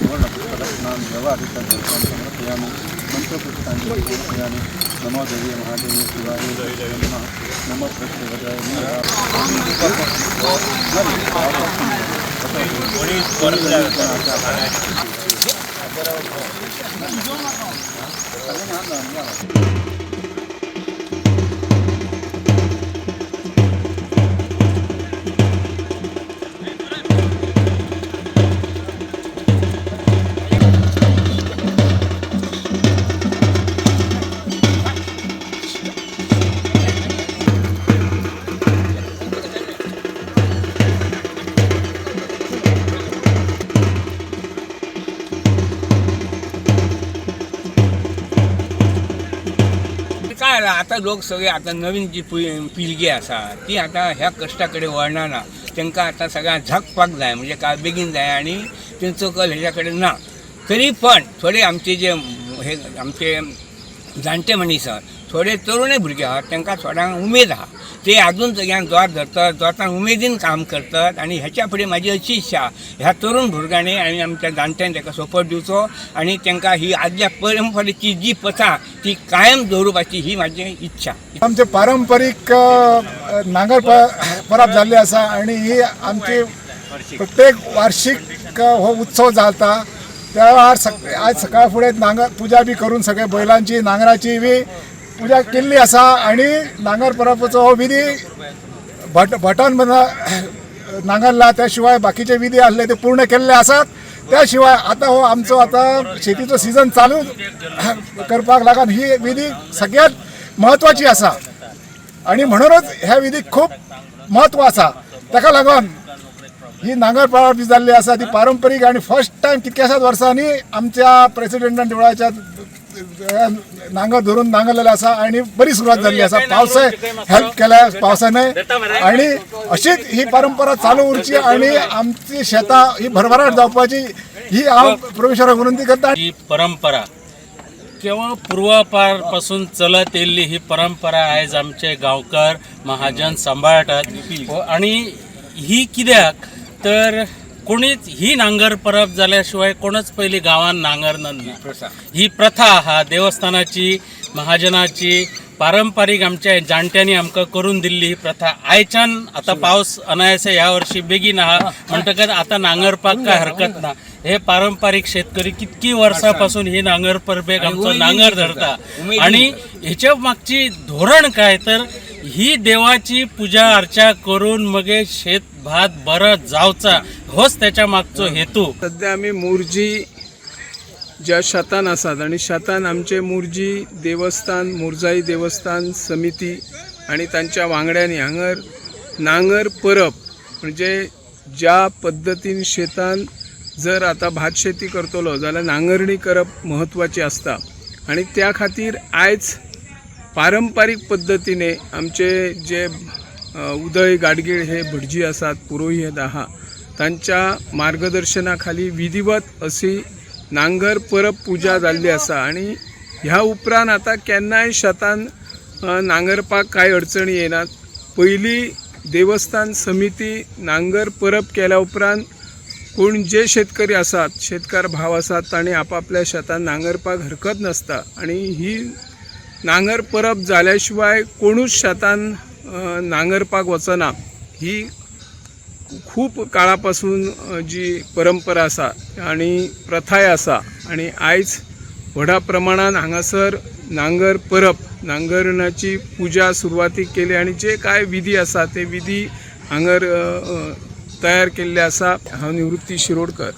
सुवर्णपुष्पदक्षिणां व्यवहारितं समर्पयामि। मन्त्रपुष्पाञ्जलिं समर्पयामि। नमो देवी महादेवी शिवाय नमः। नमो प्रत्येक। काय जाला, आतां लोक सगळे आतां नवीन जी पिळगी आसा ती आतां ह्या कश्टा कडेन वळना ना। तांकां आतां सगळ्यांक झकपाक जाय, म्हणजे काय बेगीन जाय आनी तेंचो कल हेज्या कडेन ना। तरी पण थोडे आमचे जे हे आमचे जाणटे मनीस आहात, थोडे तरुणे भुरगे आहात, तांकां थोड्यांक उमेद आहा, ते अजून सगळ्यांक जोर धरतात, जोतान उमेदीन काम करतात। आनी ह्याच्या फुडें म्हाजी अशी इच्छा, ह्या तरुण भुरग्यांनी आनी आमच्या जाणट्यांनी ताका सपोर्ट दिवचो आनी तांकां ही आदल्या परंपरेची जी प्रथा ती कायम दवरुपाची ही म्हाजी इच्छा। आमचे पारंपरीक नांगर परब जाल्ली आसा आनी ही आमची प्रत्येक वार्षिक हो उत्सव जाता। त्या वेळार आज सकाळ फुडें नांगर पुजा बी करून सगळे बैलांची नांगराची बी पुजा केल्ली आसा आनी नांगर परबचो हो विधी भटान नांगरला, त्या शिवाय बाकीचे विधी आसले ते पूर्ण केल्ले आसात। त्या शिवाय आतां हो आमचो आतां शेतीचो सिजन चालू करपाक लागून ही विधी सगळ्यात म्हत्वाची आसा आनी म्हणूनच ह्या विधीक खूब म्हत्व आसा। ताका लागून ही नांगर परब जी जाल्ली आसा ती पारंपरीक आनी फर्स्ट टायम कितक्याशाच वर्सांनी आमच्या प्रेसिडेंटान देवळाच्या नांगर धरून नांगरलेले आसा आनी बरी सुरवात जाल्ली आसा। पावसाय हेल्प केल्या पावसाने आनी अशीच ही परंपरा चालू उरची आनी आमची शेतां ही भरभराट जावपाची ही हांव परमेश्वराक विनंती करता। ही परंपरा केवळ पूर्वापारपासून चलत येयल्ली ही परंपरा आयज आमचे गांवकार महाजन सांबाळटात आनी ही कित्याक तर कोणीच ही नांगर परब जाल्या शिवाय कोणच पयलीं गांवान नांगरनात ना। ही प्रथा आहा देवस्थानाची, महाजनाची, पारंपारीक आमच्या जाणट्यांनी आमकां करून दिल्ली ही प्रथा। आयच्यान आतां पावस अनायासे ह्या वर्षी बेगीन आहा म्हणटकच आतां नांगरपाक काय हरकत ना। हे पारंपारीक शेतकरी कितकी वर्सां पासून ही नांगर परबेक आमचो नांगर धरता आनी हेच्या मागची धोरण काय तर ही देवाची पुजा अर्चा करून मगे शेत भात बरं जावचा होच त्याच्या मागचो हेतू। सध्या आमी मोरजी ज्या शेतान आसात आनी शेतान आमचे मोरजी देवस्थान, मोरजाई देवस्थान समिती आनी तांच्या वांगड्यांनी हांगर नांगर परब म्हणजे ज्या पद्दतीन शेतान जर आतां भात शेती करतलो जाल्यार नांगरणी करप म्हत्वाची आसता आनी त्या खातीर आयज पारंपारीक पद्दतीने आमचे जे उदय गाडगीळ हे भटजी आसात, पुरोहीत आहा, तांच्या मार्गदर्शना खाली विधिवत अशी नांगर परब पुजा जाल्ली आसा आनी ह्या उपरांत आतां केन्नाय शेतान नांगरपाक कांय अडचणी येनात। पयलीं देवस्थान समिती नांगर परब केल्या उपरांत कोण जे शेतकरी आसात, शेतकार भाव आसात, तांणी आपापल्या शेतान नांगरपाक हरकत नासता आनी ही नांगर परब जाल्या शिवाय कोणूच शेतान नांगरपाक वचना। ही खूब काळा पासून जी परंपरा आसा आनी प्रथाय आसा आनी आयज व्हडा प्रमाणान हांगासर नांगर परब, नांगरणाची पुजा सुरवातीक केली आनी जे कांय विधी आसा ते विधी हांगर तयार केल्ले आसा। हांव निवृत्ती शिरोडकर।